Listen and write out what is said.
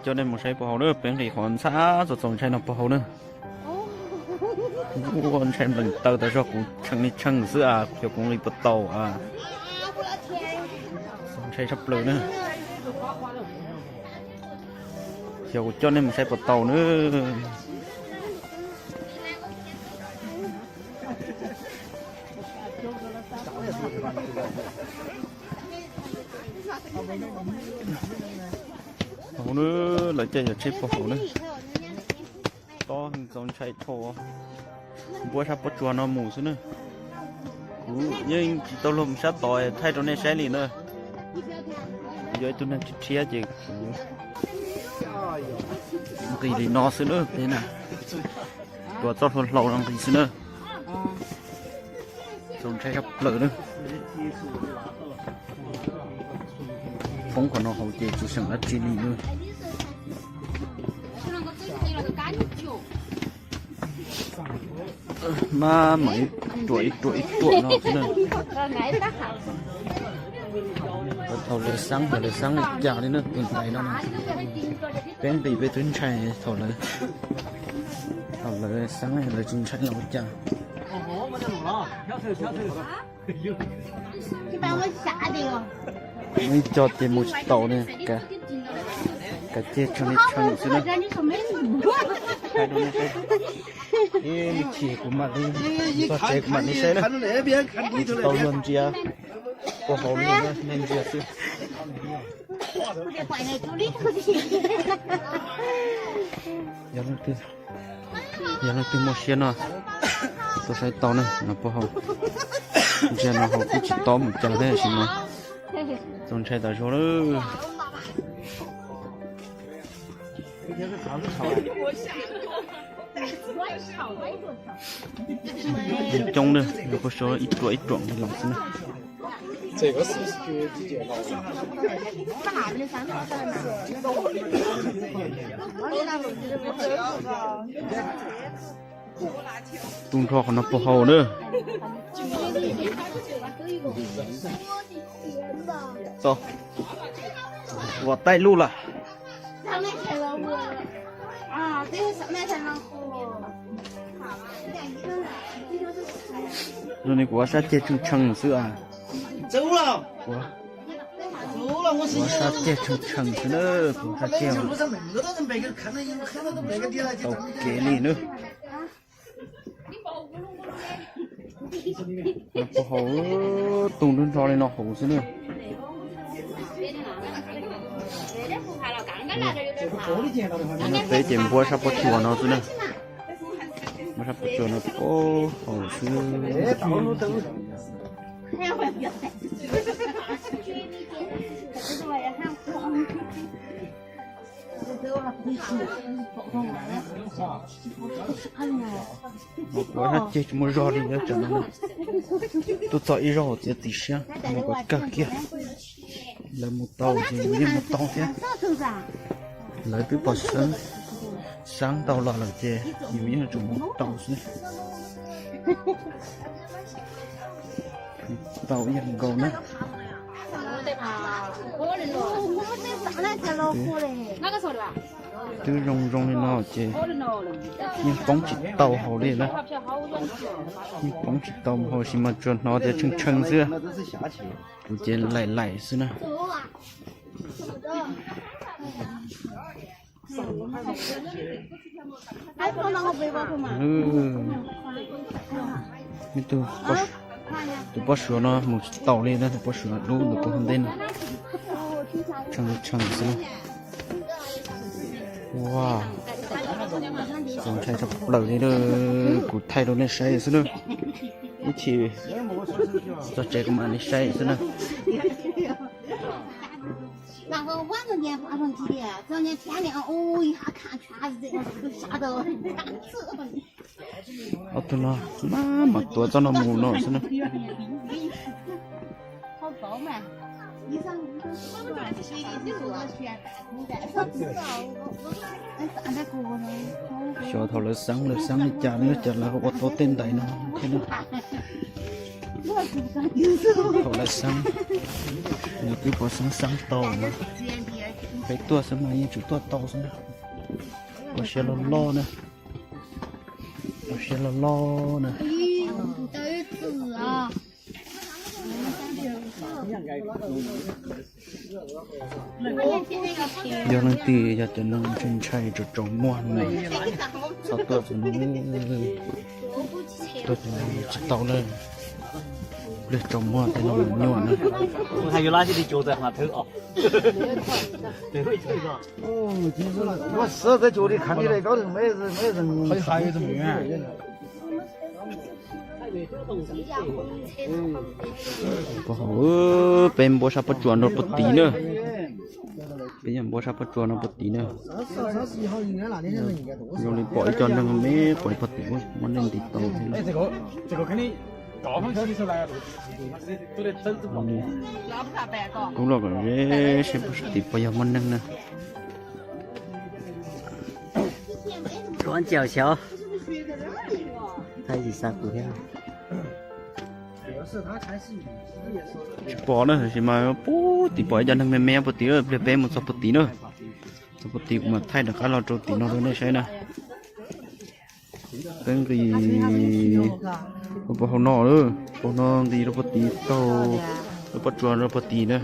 Coj nej mus saib puag hauv na, peb nqis qhov ntxhab txaus txaus ntshai no puag hauv na. Ua ntshai nplees taw tas zog, kuv tshee li tshee xwb as, xyov kuv nqis puas tau as. Txaus ntshai tshaj plaws na. Xyov kuv coj nej mus saib puas tau na. Hauv na, lawv caij yog tsheb puag hauv na. Tob heev, txaus ntshai dhau. Npuab sab pob tsuas no mus xwb na. Kuv yeej tsis tau luag mus sab tod thaij rau nej saib li na. Kuv yog ib tug neeg rhiab rhiab ces kuv nqis li no xwb na, peb na. Tuav txoj hlua hlau no nqis xwb na. Txaus ntshai tshaj plaws na. Poob qhov no hauv ces tsis seem dab tsi li na. Maj mam ib ruam ib ruam ib ruam no xwb na. Thaum lawv xeeb, thaum lawv xeeb li cas li na, tus ntaiv no na. Peb nqis peb twb ntshai, thaum lawv, thaum lawv xeeb lawv tsis ntshai los ua cas. Muaj ib co ces mus tsis taus li, kav cia tshee li tshee xwb na. Ib me chim kuv mam li, txog tsev kuv mam li saib na. Tsis tau luag ntsia, puag hauv li na, nej ntsia xwb. Yog leej twg, yog leej twg muaj siab no, tuaj saib tau na, no puag hauv. Ntsia no hauv twb tsis tob mus cas thiab sis mas txaus ntshai tas zog lawm. Coob na, nws puag saum ib ruam ib ruam li los xwb na. Tu nrho qhov no puag hauv na. Txo, ua taij luj lawm. Zoo li kuv ua sab ceg tshee tshee xwb as. Kuv ua sab ceg tshee tshee xwb na, kuv sab ceg tau kev li na. Puag hauv, tu nrho nrho li no hauv xwb na. No peb ces npuab sab pob tsuas no xwb na. Npuab sab pob tsuas no puag hauv xwb. Mus kuv sab ceg tsis muaj zog li na, tsam no tuaj txog ib zaug hauv txiav txim siab mus kom kawg kiag. Lawv mus tau ces yus yeej mus tau thiab. Lawv twb pom xeeb, xeeb tau los lawm ces yus yeej tsum mus tau xwb. Tau ib yam nkaus na. Twb zoo zoo li no ces yeej poob tsis tau hauv li na. Yeej poob tsis tau mus hauv, sis mas tsuas hnov tias tshee tshee xwb. Kuv ces laim laim xwb na. Ib tug, tus pob suav no mus tsis taus li na, tus pob suav dub ntawm puag ntej no. Tshee tshee xwb. Ua, txaus ntshai tshaj plaws li, kuv thaij rau nej saib xwb na. Ib chim txog tsev kuv mam li saib xwb na. Ob tug no maj mam tuav txoj no mus no xwb na. Xyov thaum lawv xeeb, lawv xeeb li cas, lawv cas lawv ua tau tej ntaiv no thiab na. Thaum lawv xeeb, nws twb pov xeeb xeeb tau na. Peb tuaj xwb mas yeej tsum tuaj tau xwb. Ua siab loj loj na. Ua siab loj loj na. Yog leej twg yog cov neeg ntshai ntshai tsaus tsaus muag no, txhob tuaj txog no, tuaj tsis tau na. Pliag tsaus muag tej no nyuaj na. Peb npuab sab pob tsuas no puag tid na. Peb npuab sab pob tsuas no puag tid na. Zoo li pom ib co neeg me, pom ib pob tim muaj neeg nti tau thiab. Kub loj kom ze seb puag tim puas yog muaj neeg na. Thaij tsis xa kuv thiab. Tsis pom na, tab sis mas puag tim pom ib co neeg me me puag tim, pliag peb mus txog puag tim na. Txog puag tim kuv mam thaij rov qab los rau tim no rau nej saib na. Peb nqis rau puag hauv no, puag no nqis rau puag tid taug lub pob tsuas rau puag tid na.